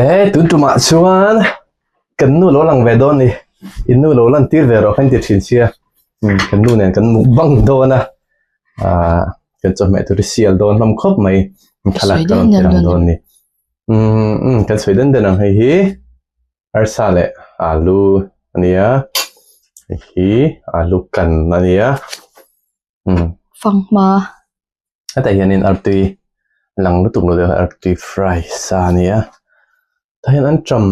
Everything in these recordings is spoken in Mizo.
E tun tumah chuan kan nu lo lang ve dawn ni in nu lo lan tir ve rawh khan ti thin sia kan nu nen kan mukbang dawn a ah kan chawhmeh tur hi sial dawn hlawm khawp mai thlalak ka rawn ti lang dawn ni umm kan sawi den den ang hei hi arsa leh alu a nia hei hi alu kan a nia. Fanghma. Hetah hianin artui lang lutuk lo deuh artui fry sa a ni a tah hian an ṭam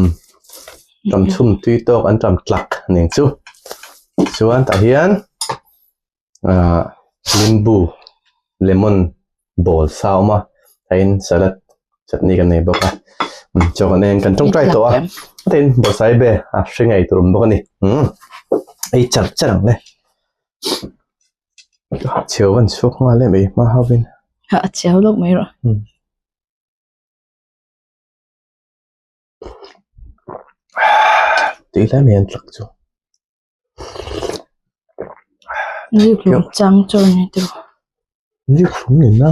ṭam chhum tui tawk an ṭam tlak a ni ang chu chuan tah hian ahh limbu lemon bawl sa a awm a tah hian salad chutney kan nei bawk a chaw kan en kan tawngtai tawh a tin bawrhsaibe a hre ngei tur awm bawk a ni umm ei char char ang le. Chhiau an chhuak nghal em ei hma ho in. Ha a chhiau lawk mai rawh. Tui hle mai an tlak chu. Zikhlum chang chawr ni tiraw. Zikhlum ni na.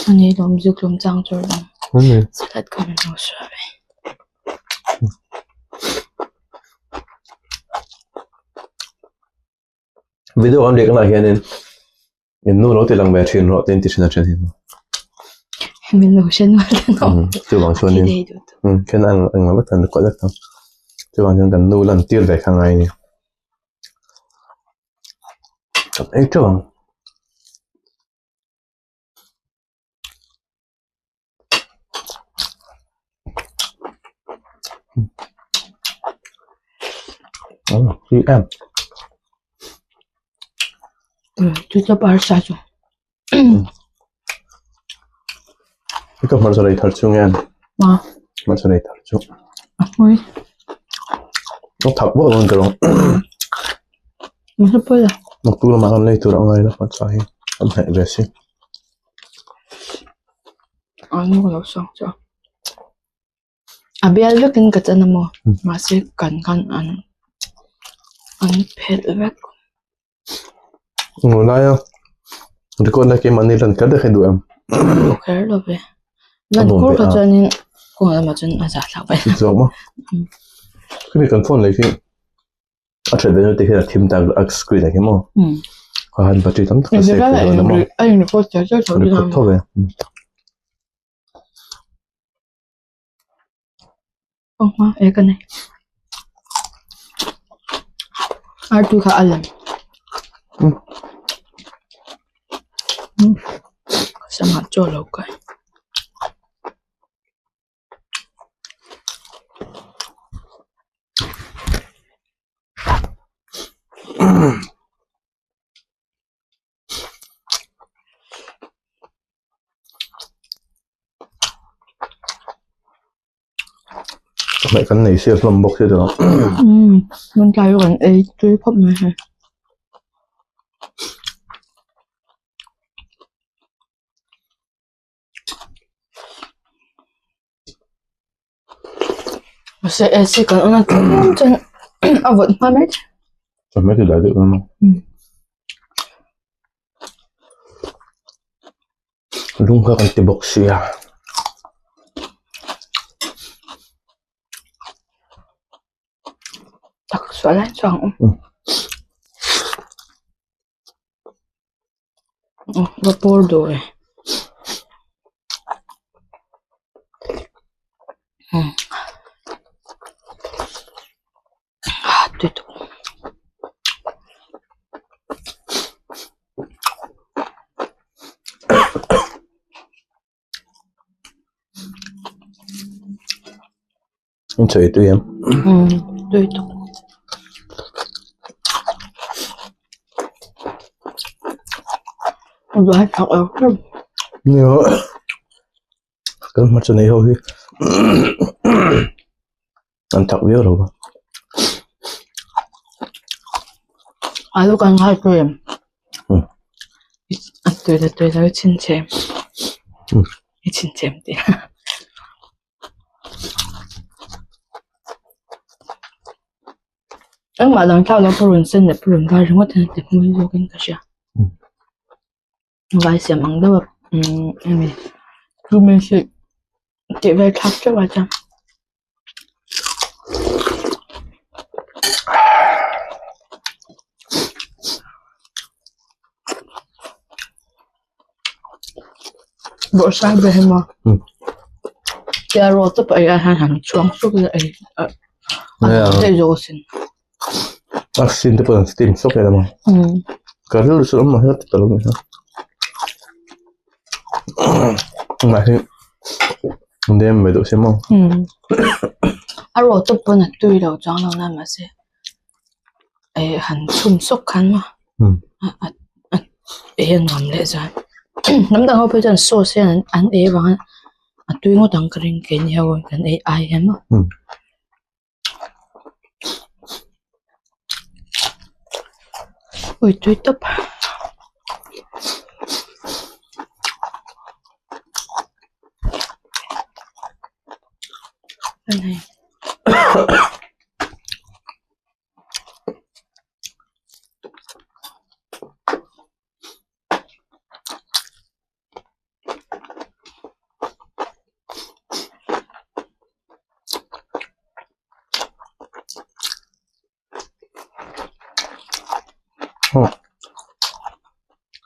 Ani lawm zikhlum chang chawr dang. Salad kha min lo suah ve. Video kan leh kanah hianin in nu lo ti lang ve thin rawh tin ti thin a then hi. Min lo hre nual ta no. Chuvang chuanin khen ang ang vek tan record vek ta. Chuvang chuan kan nu lan tir ve kha ngai ni. Ei teuh ang. Chu chu parsa chu. Ikaw hmarcha lei thar chu nge an? Hmarcha lei thar chu. A hmui. A thak vak lo ang tiraw? Mahse pawi la. Naktuk lamah kan lei tur a ngai lo hmarcha hi kan hnaih ve si. A nu ka lo sawng chu a. A bial vekin ka chan a maw? Mahse kan khan an an phelh vek. Ngaw laia record na keimahni lan kher kher duh em? Duh kher lo ve. Lan kur kha chuanin kawng lamah chuan a zah thlak ve. Zawk maw? Khami kan phone lei khi a that ve te khi a thim tak a screen ah khi maw? A han battery tam tak a save thei dawn a maw? A in record char char tho Record tho ve. Awma e ka nei. Artui kha a lem. Sangha chaw lo kai. Chawhmeh kan nei sia hlawm bawk sia tawh. Umm rawn tlai rawh kan ei tui khawp mai hei. Mahse AC kan on a tlem chuan a vawt hma mai thei. Chawhmeh ti dai deuh emaw. Lung kha kan ti bawk sia. Tak suah lai chuan a awm. Va pawr duh e. Tui tuk. In chawi tui em? Umm tui tuk. Vai thak lo hlawm. Nia kan hmarcha nei ho hi an thak viau lo va. Alu kan ngai tui em? A tui la tui lo i chhinchhem. I chhinchhem tih. Engmah dang thlak lo purun sen leh purun var ringawt hian ti hmui zawkin ka hria. Vai siam ang deuh a umm hemi cumin hi Tih vel thlak teuh a chuan. Bawrhsai ber hi maw tia rawt tawp a ei ai hian han chhuang suk ila ei a theih zawk asin. A sin te pawh an steam sawk ila maw ka rilru chu awm mahse ka ti ta lo nia mahse dem ve duh se maw. A rawt tawp pawn a tui lo chuang lo na mahse. Eh han chhum sawk khan maw a a ei a nuam leh zan hnam dang ho phei chuan sauce hian an an ei avang a a tui ngawt ang ka ring keini ho kan ei ai hian maw. Ui tui tawp.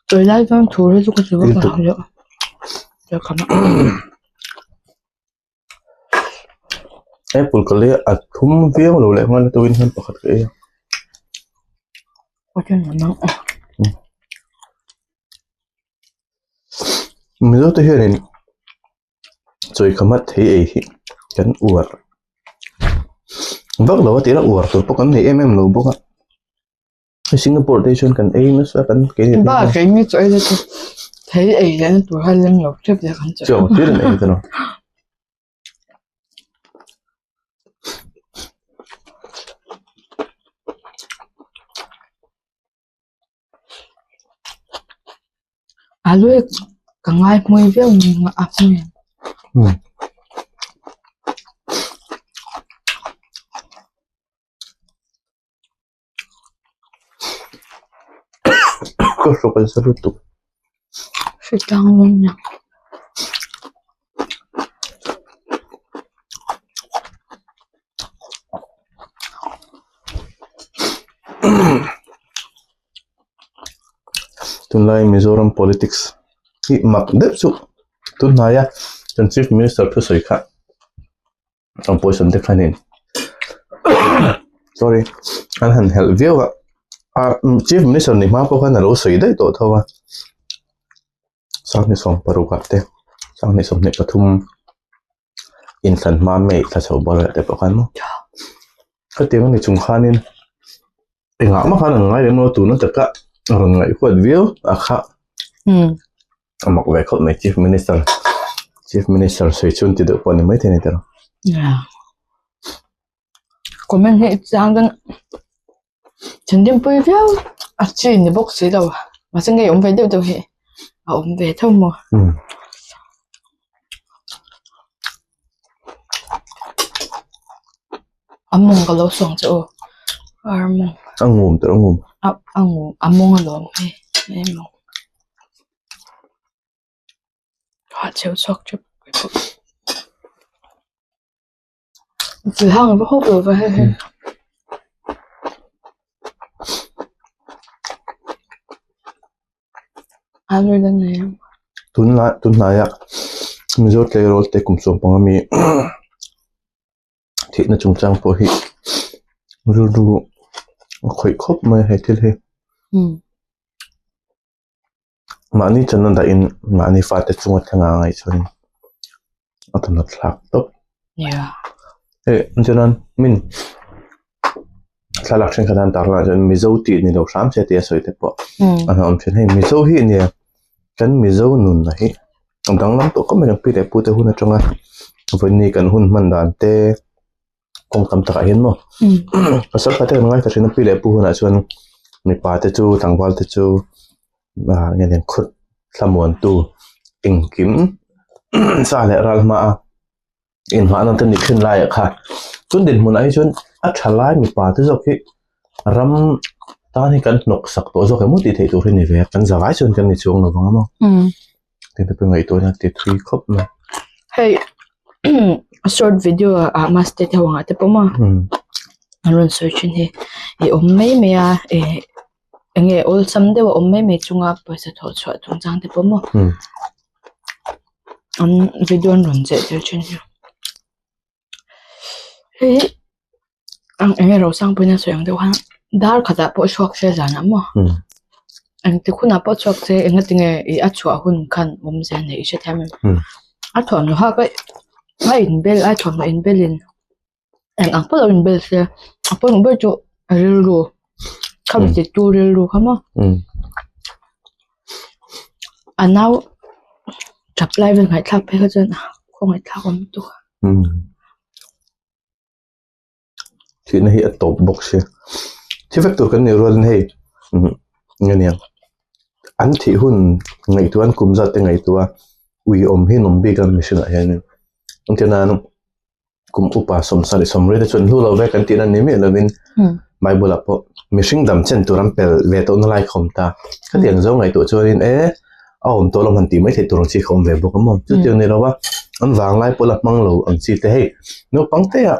Tui lai chuan thu hi chu ka ti vak lo deuh Apple ka lei a a thum viau lo leh nghal a tuin hian pakhat ka ei a. Mizo te hianin chawi kha mat thei ei hi kan uar vak lo a tih a uar tur pawh kan nei em em lo bawk a. Singapore te hi chuan kan ei nasa kan kei Ba kei mi chu ei chu thei ei leh na tur hian leng lo tep leh kan chu ang tir an ei te no. Alu hi ka ngai hmui viau ni nga a hmui. Ka hlawk an sa lutuk. Hritlang lawm nia. Tunlai Mizoram politics hi mak deuh chu tunhnaia kan Chief Minister thusawi kha Ang pawisa te khanin sorry an han helh viau a ah chief minister ni hma pawh khan a lo sawi daih tawh tho a sanghnih sawm paruk ah te sanghnih sawmhnih pathum inthlan hma mai thla chho bawr ah te pawh khan maw khatiang a ni chung khanin engah mah khan an ngai lem lo tuna taka a rawn ngaihhuat viau a kha a mak ve khawp mai chief minister chief minister sawi chhun ti deuh pawh a ni maithei a ni tawh. Comment hi chang chuan thinrim pui viau a chi ni bawk si lo mahse ngei awm ve deuh deuh hi a awm ve tho maw. A mawng ka lo sawng che u ar mawng. A ngum tawh a ngum. A a ngum a mawng alawm hei hei mawng. Ha cheu chhuak tep bawk. Zui hang va hawk lo va hei hei. Tunlai tunhnaiah Mizo tleirawl te kum sawmpanga mi thihna chungchang pawh hi rilru a khawih khawp mai a hei thil hi. Mahni channa dahin mahni fate chunga thleng a ngaih chuan a thawmhnaw thlak tawp. Hei chuan min thlalak thenkhat an tar lanah chuan Mizo tih ni lo hram se tih a sawi te pawh a awm thin. Hei Mizo hi nia kan Mizo nunna hi a danglam tawh khawp mai kan pi leh pu te hun atanga vawiin kan hun hman dan te kawng tam takah hian maw pasal kha te kan ngaithla thin a pi leh pu hunah chuan mipa te chu tlangval te chu ah nge ni khut thlamuantu engkim sa leh ral hma a inhmahna te ni thin laiah kha chuan dinhmunah hi chuan a tha lai mipa te zawk hi ram tan hi kan hnawk sak tawh zawk emaw tih theih tur hi a ni ve a kan zavai chuan kan ni chuang lo vang a maw tin te pawh ngaihtuahna ti thui khawp mai. Hei. Short video ah maste te ho angah te pawh maw an rawn sawi thin hi i awm mai mai a ih eng nge awlsam deuh a awm mai mai chunga pawisa thawh chhuah chungchang te pawh maw an video an rawn zeh tel thin hi hei hi ang eng nge Rosangpuiin a sawi ang deuh khan dar khatah pawh chhuak se zanah maw engtik hunah pawh chhuak se engatinge ih a chhuah hun khan awmzia a neih i hrethiam em a thuamhnaw hak a a inbel a thuamhnaw inbelin eng ang pawh lo inbel se a pawimawh ber chu a rilru khami titu rilru kha maw a nau tap lai vel ngaihthlak phei kha chuan khawngaihthlak awm lutuk a. Thihna hi a tawp bawk sia. Thi vek tur kan nih rualin hei nge niang an thih hun ngaihtuah an kum zat te ngaihtuah a ui awm hi an awm bik a mihringah hianin engtin nan kum upa sawmsarih sawmriat te chuan hlu lo vek an tihna ni miah lovin Bible ah pawh mihring dam chen tur an pel ve tawhna lai kha awm ta. Khatiang zo ngaihtuah chuanin e a awm tawh lo han tih mai theih tur ang chi kha awm ve bawk a maw. Chutiang ni lova an vanglai pawh la hmang lo ang chi te hei naupang te ah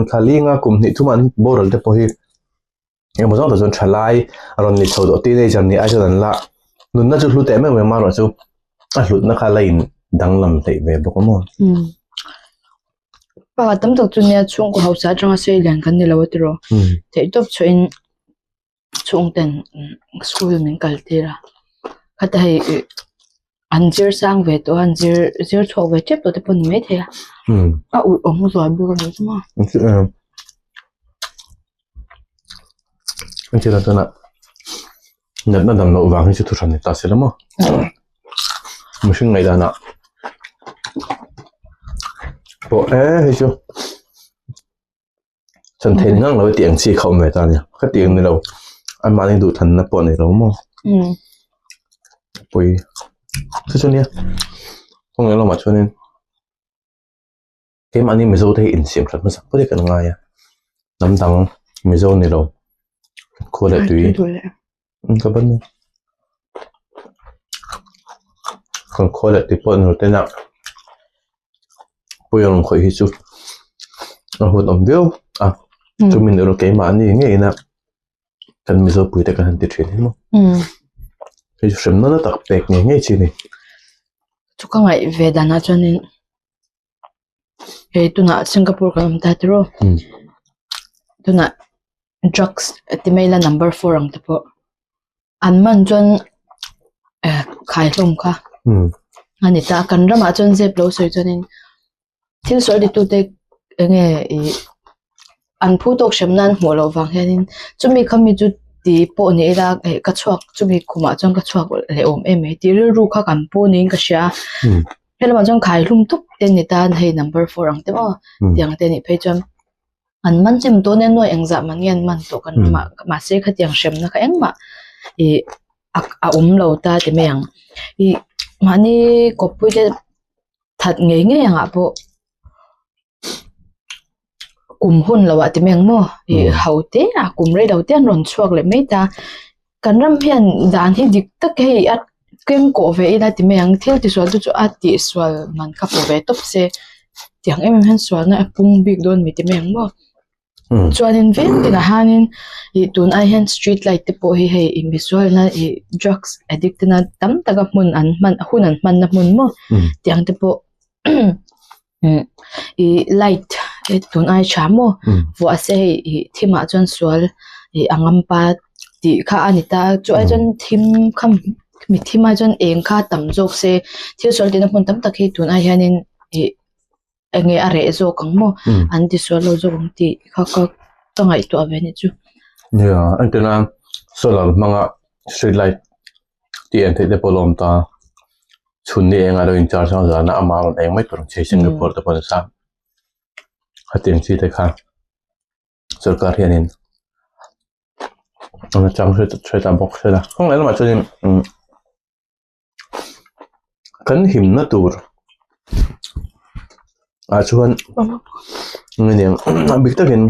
thla linga kum hnih thuma an boral te pawh hi engemaw zawng tak chuan thalai a rawn ni chho tawh teenager ni ai chuan an la nunna chu hlu teh meuh mai amaherawhchu a hlutna kha la in danglam hleih ve bawk a maw. Pakhat tam tak chu nia chhungkaw hausa atanga sei lian kan ni lo a tiraw theihtawp chhuahin chhungten school min kal tir a khata hei ih an zir sang ve tawh a an zir zir chhuak ve tep tawh te pawh a ni maithei a a ulh awm zual bawk a ni chu maw. Natna dam loh vang hi chu thuhran ni ta se la maw mihring ngaihdanah pawh e hei chu Chan thei ngang lo e tih ang chi kha awm ve ta a nia ka tih ang ni lo anmahni duhthanna pawh a ni lo maw pui chu chu nia kawng lamah chuanin keimahni mizo te hi insiam that hmasa pawh hi kan ngai a hnam dang mizo ni lo khua leh tui ka ban kan khua leh tui pawh ni lo tena Pawih a rawn khawih hi chu a hun awm viau a chumi ni erawh keimahni ngeiin a kan Mizo puite kan han ti thin hi maw hei chu hremna na tak pek ngei ngei chi a ni. Chu ka ngaih ve danah chuanin hei tunah Singapore kan awm ta tiraw tunah drugs ti mai ila number four ang te pawh An man chuan eh khai hlawm kha a ni ta kan ramah chuan zep lo sawi chuanin thil sawi ditute eng nge ih an phu tawk hrem nan hmuh loh vang hianin chumi kha mi chu ti pawh ni ila eh ka chhuak chumi khumah chuan ka chhuak leh awm em mai tih rilru kha kan pu niin ka hria a he lamah chuan khai hlum tawp te ni tan hei number four ang te maw tiang te anih phei chuan. An man chem dawn e nuai engzah man nge an man tawh kan ramah mahse khatiang hremna kha engmah ih a a awm lo ta ti mai ang ih mahni kawppui te that ngei ngei angah pawh kum hun loh ah ti mai ang maw ih ho te ah kum rei lo te an rawn chhuak leh mai ta kan ram hian dan hi dik tak hei a keng kawh ve ila ti mai ang thil tisual te chu a tihsual man kha pawh ve tawp se tiang em em hian sualna a pung bik dawn mi ti mai ang maw chuanin veng tinah hianin ih tun ai hian street light te pawh hi hei ih misualna ih drugs addict te na tam taka hmun an hman hun an hmanna hmun maw tiang te pawh Ih light tun ai tha maw vuah se hei ih thim ah chuan sual ih a ngam pa tih kha a ni ta chu ai chuan thim kha mi thim ai chuan eng kha tam zawk se thil sual tihna hmun tam tak hi tun ai hianin ih eng nge a reh zawk ang maw an ti sual lo zawk ang tih kha ka ka ngaihtuah ve a nih chu. Nia entirna solar hmanga street light tih en theih te pawh a lo awm ta. Chhun ni engah lo in charge ang zana amah rawn eng mai tur ang chi Singapore te pawh nasa hetiang chi te kha sorkar hianin an chang hre hre ta bawk se la kawng leh lamah chuanin umm kan himna tur ah chuan nge niang a bik takin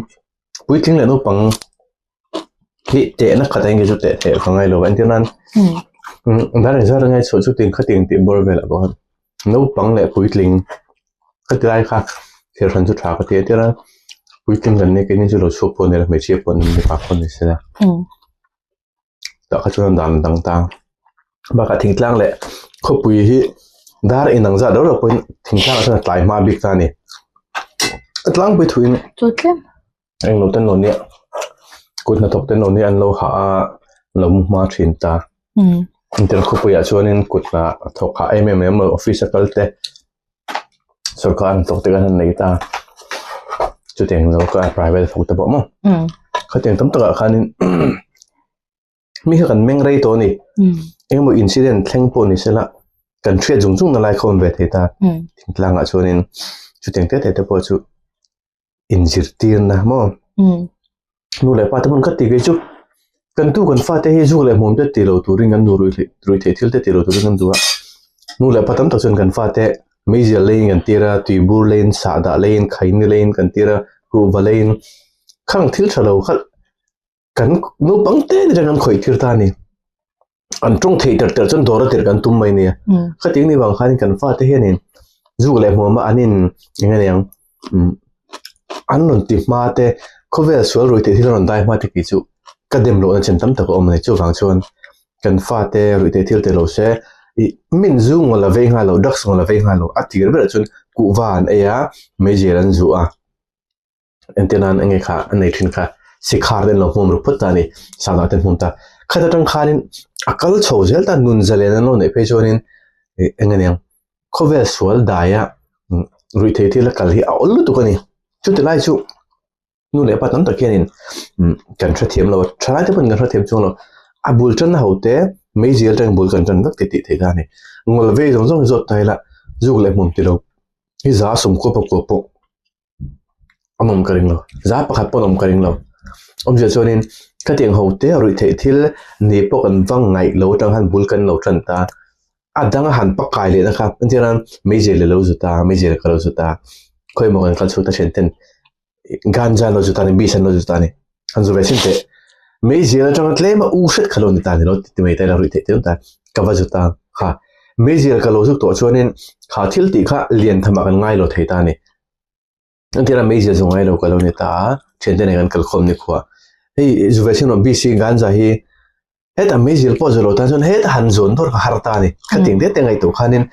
puitling leh naupang hi tehna khat a eng chu teh theih ka ngai lo a entir nan dar engzat a ngai chhuah chu tin khatin tih bawr velah pawh khan naupang leh puitling. Khati lai kha thil hran chu tha ka ti a tir a, puitling kan nia keini chu lo chhuak pawh a ni lo hmeichhia pawh an ni mipa pawh an ni sela. Tah kha chuan dan dang ta bakah thingtlang leh khawpui hi dar inang zat reuh reuh pawhin thingtlang ah chuan a tlai hma bik ta a ni. A tlangpui thuin englo ten lo nia kut hnathawk ten lo nia an lo hah a an lo mu hma thin ta. Inter khawpuiah chuanin kut hna thawk hah em em em lo office a kal te sorkar hnathawk te khan an nei ta chutiang lo ka private thawk te pawh maw khatiang tam takah khanin mi kha kan meng rei tawh a ni engemaw incident thleng pawh ni sela kan hriat zung zung na lai kha a awm ve thei ta thingtlangah chuanin chutiang te te te pawh chu. Inzirtirna maw? Nu leh pa te pawn ka ti kei chu kan tu kan fate hi zuk leh hmuam te ti lo turin kan duh ruih theih thil te ti lo turin kan duh a, nu leh pa tam tak chuan kan fate meizial leiin kan tir a, tuibur leiin sahdah leiin khaini leiin kan tir a, kuhva leiin khang thil tha lo kha kan naupang te ni atang kan khawih tir ta a ni. An tawng theih ter ter chuan dawr a tirh kan tum mai nia. Khating ni vang khanin kan fate hianin zuk leh hmuam a an in eng nge niang an rawn ti hma te khawvel sual ruih theih thil a rawn dai hma te kih chu ka dem lohna chin tam tak a awm a ni. Chuvang chuan kan fate ruih theih thil ti lo se ih min zu ngaw la vei nghal lo drugs ngaw la vei nghal lo a tir berah chuan kuhva an ei a meizial an zuh a. Entir nan enge kha a nei thin kha sikhar te an lo hmawm ru phawt ta a ni sangha te an hmawm ta khat atang khanin a kal chho zel ta nun zalen an lo neih phei chuanin ih eng aniang khawvel sual daia ruih theih thil a kal hi a awl lutuk a ni chuti lai chu nu leh pa tam tak hianin kan hrethiam lo a thalai te pawhin kan hrethiam chuang lo a bul tanna ho te meizial atangin bul kan tan vek tih tih theih ta a ni ngawl vei zawng zawng hi zawt ta ila zuk leh hmawm ti lo hi za sawmkua pakua pawh. A awm ka ring lo za pakhat pawh an awm ka ring lo awmzia chuanin khatiang ho te a ruih theih thil ni pawh kan va ngaih lo atang khan bul kan lo tan ta a dang a han pakai leh na kha entir nan meizial a lo zut a meizial ka lo zut a khawi emaw kan kal chhuak ta thian ten ganja an lo zut a ni bees an lo zut a ni an zu ve sin teh meizial atanga tlem a u hret kha lo ni ta ni lo ti mai ta ila ruih theih thil ta ka va zut a kha meizial ka lo zuk tawh chuanin kha thil tih kha lian tham ah kan ngai lo thei ta a ni. Engtir a meizial chu ngai lo ka lo ni ta a, thiante nen kan kalkhawm ni khua. Hei zu ve sin rawh BC ganja hi hetah meizial pawh zu lo tan chuan hetah han zawn dawr kha har ta a ni. Khating te te ngaihtuah khanin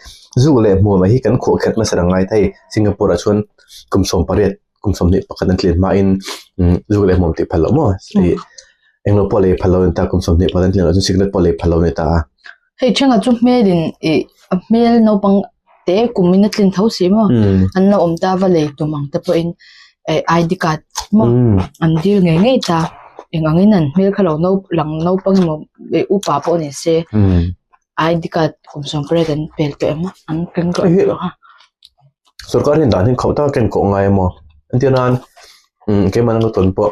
zu leh hmuam ah hi kan khuah kherh nasa rang ngai ta hei Singapore ah chuan kum 18 kum 21 an tlen hmain zu leh hmuam tih phal loh maw englo pawh lei phal lo a ni ta kum 21 an tlen loh chuan cigarette pawh lei phal lo a ni ta a. Hei thenga chu hmelin ih a hmel naupang te kumin a tlin tho si maw an lo awm ta va lei tum ang te pawhin eh ID card maw an dil ngei ngei ta eng angin an hmel kha lo nau lang naupang emaw eh upa pawh ni se ID card kum 18 an pel tawh em a an keng tawh a. Sorkar hian dan hi khauh tak a ken kawh ngai emaw entir nan keimah nang ka tawn pawh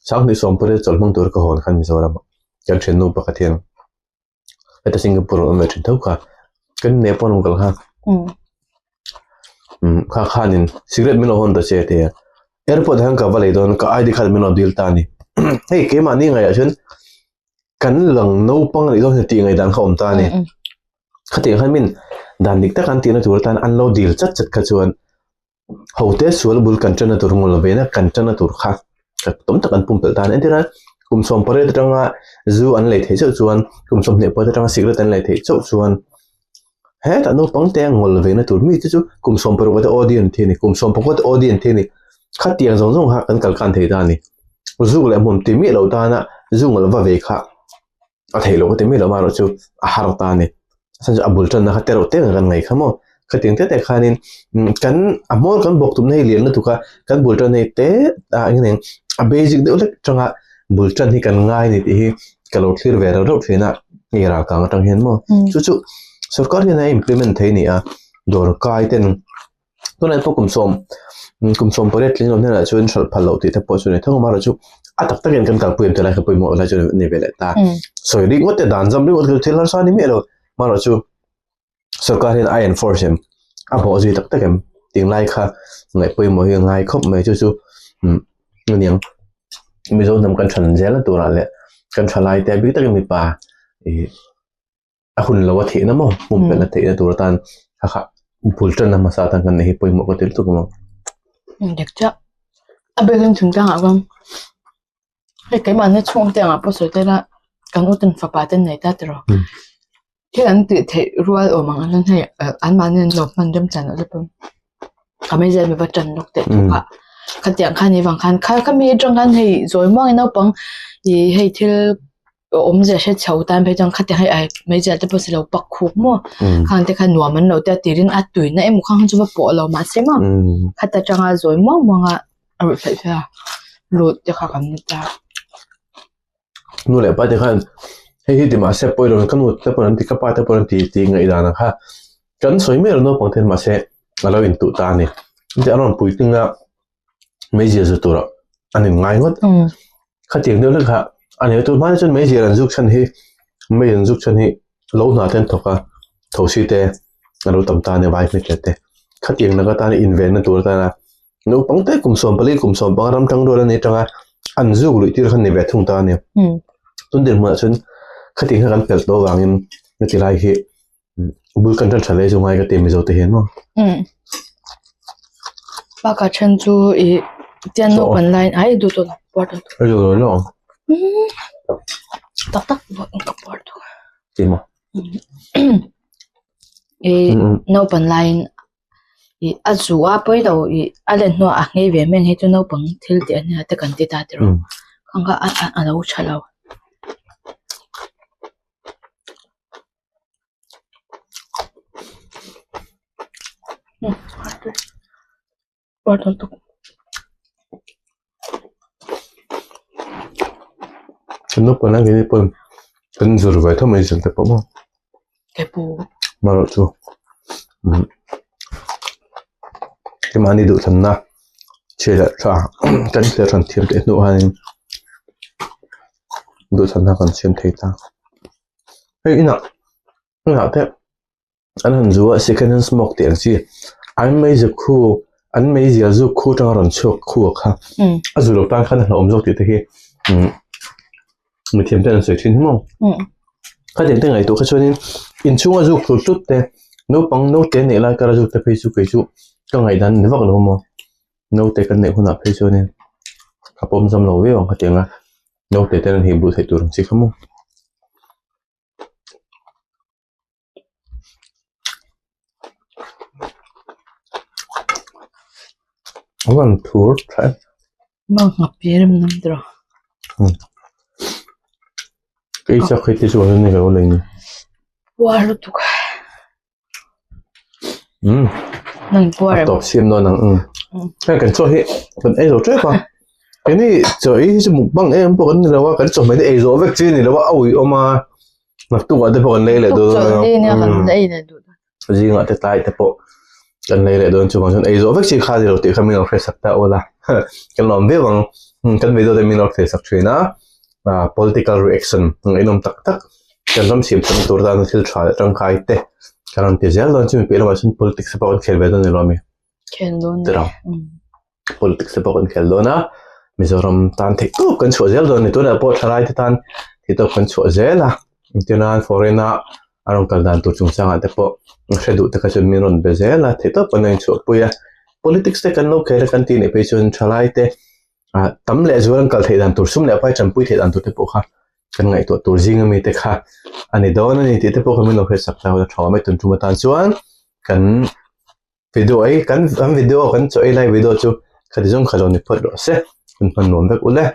2020 chawlh hmang tur ka hawn khan Mizoram ah kan thiannu pakhat hian. Heta Singapore awm ve thin tho kha kan ne pawn awm kal kha kha khanin cigarette min lo hawn ta che tia airport hian ka va lei dawn ka ID card min lo dil ta a ni hei keimahni ngaihah chuan kan lang naupang anih dawn tih ngaihdan kha awm ta a ni khatiang khan min dan dik tak an tihna tur atan an lo dil chat chat kha chuan. Hote sual bul kan ṭanna tur ngaw lo vena kan ṭanna tur kha tam tak an pumpelh ta a ni. Entir a kum 18 atanga zu an lei theih chauh chuan kum 24 atanga cigarette an lei theih chauh chuan hetah naupang te a ngaw lo vena tur mi te chu kum 16 te OD an thi a ni kum 19 te OD an thi a ni. Khatiang zawng zawng kha kan kal khan thei ta a ni. Zu leh hmun ti miah lo tana zu ngaw lo va ve kha a theih loh ka ti miah lo amaherawh chu a har ta a ni a chhan chu a bul tanna kha tereuh te ang kan ngaih kha maw khatiang te te khanin kan a hmawr kan bawk tumna hi lian lutuk a kan bul tan hi te ah eng nge a basic deuh hlek atanga bul tan hi kan ngai a ni tih hi ka lo thlir ve reuh reuh thin a hei ral kang atang hian maw chu chu sorkar hian a implement thei a ni a dawrkai ten. Tunah pawh kum sawm kum sawm pariat tling lo hnenah chuan hralh phal loh tih te pawh chu a ni thung a amaherawh chu a tak takin kan kalpui em tilai kha pawimawh lai chu a ni ve leh ta. Sawi ringawt te dan zam ringawt te thil harsa a ni miah lo amaherawh chu sorkar hian a enforce em a bawh zui tak tak em tinglai kha ngaih pawimawh hi a ngai khawp mai chu chu aniang Mizo hnam kan than zel na turah leh kan thalai te a bik takin mipa ih. A hun lo a theihna maw pumpelh a theihna tur atan kha kha. Bul ṭanna hmasa atan kan neih hi pawimawh ka ti lutuk ang. Dik chiah. A biakin thingtlangah chuan hei keimahni chhungte angah pawh sawi tel a, kan uten fapa te an nei ta tiraw. Thil an tih theih rual awm ang chuan hei anmahni an lo hman remchan loh te pawn ka meizial mi va ṭan lawk teh thawk a. Khatiang khan nih vang khan kha khami aṭang khan hei zawi muangin naupang ih hei thil awmzia hre chho tan phei chuan khatiang hei ai meizial te pawh si lo pak khuk maw khang te kha nuam an lo tia tirin a tuina emaw khang chu va pawh lo mahse maw khata tanga zawi muang muang a a ruih theih theih a lut te kha kan ni ta. Nu leh pa te khan hei hi ti mahse pawi lo ka nu te pawh an ti ka pa te pawh an ti tih ngaihdan ang kha kan sawi mai lo naupang ten mahse a lo intuh ta a ni chuti an rawn puitling a. Meizial zu turah an in ngai ngawt. Khatiang deuh hlek kha a ni a, tun hma chuan meizial an zuk chhan hi mei an zuk chhan hi lo hna te an thawk a, thosi te a lo tam ta a nia vai hmeichhe te. Khatiang laka tana invenna tur atana naupang te kum 14 kum 15 ram tang rual a ni atanga an zuk luih tir kha ni ve thung ta a ni. Tun dinhmunah chuan khatiang kha kan pel tawh avangin heti lai hi Bul kan ṭan ṭha hle chu ngai ka ti Mizo te hian maw. Umm. Baka then chu i tian naupan laiin ai duh tawh lo puar tawh Ai duh lo lo. Tak tak ka puar tawh. Ti maw. I naupan laiin i a zu a pawi lo i a len hnuah a nghei ve mai ang hei chu naupang thil tih a nia te kan ti ta tiraw. Khang kha a lo tha lo. Kan naupang lai ngei pawh kan zur ve tho mai zel te pawh maw marawh chu keimahni duhthlanna chhe leh tha kan thlir hran thiam teh hnuah hianin duhthlanna kan siam thei ta. Hei inah inah te an han zu a second hand smoke tih ang chi an meizial khu an meizial zuk khu atanga rawn chhuak khu a kha a zu lo tan khan a hlauhawm zawk tih te hi umm mithiam ten an sawi thin hi maw khatiang te ngaihtuah kha chuanin inchhunga zuk tlut tlut te naupang naute neih lai kara zuk te phei chu kei chu ka ngaihdan a ni vak lo maw naute kan neih hunah phei chuanin ka pawm zam lo viau ang khatiang a. Naute ten an hip luh theih tur ang chi kha maw. A van thur tha em. Mang ngap pi rem nam tiraw. Kei chak hei te chu an ni lo lei ni. Puar lutuk. Nang puar em. Tawp siam dawn ang. Hei kan chaw hi kan ei zo tep a. Keini chaw ei hi chu mukbang em pawh kan ni lo a, kan chawhmeh te ei zawh vek chi a ni lo a, a ui awm a. Naktukah te pawh kan lei leh dawn a. Zingah te tlai te pawh kan lei leh dawn chuvang chuan ei zawh vek chi kha a ni lo tih kha min lo hre sak ta awl a. Kan lawm viau ang. Kan video te min lo hre sak thin a. Political reaction ngaihnawm tak tak. Kan ram siam thatna tur tana thil tha leh tangkai te kan rawn ti zel dawn chumi piah lamah chuan politics te pawh kan khel ve dawn a ni lo ami? Khel dawn ni. Politics te pawh kan khel dawn a, Mizoram tan theih tawp kan chhuah zel dawn a ni. Tunah pawh thalai te tan theih tawp kan chhuah zel a, engtirnan foreign a a rawn kal dan tur chungchangah te pawh hre duh te kha chuan min rawn be zel a, theih tawp kan lo inchhuahpui a. Politics te kan lo khel a kan tih nih phei chuan thalai te ah tam leh zual an kal theih dan tur sum leh pai tanpui theih dan tur te pawh kha kan ngaihtuah tur zing ami te kha a ni dawn a ni tih te pawh kha min lo hriat sak ta a tha mai tun tum atan chuan kan video ei kan kan video kan chaw ei lai video chu khati zawng kha lo ni phawt rawh se kan hman nuam vek ule.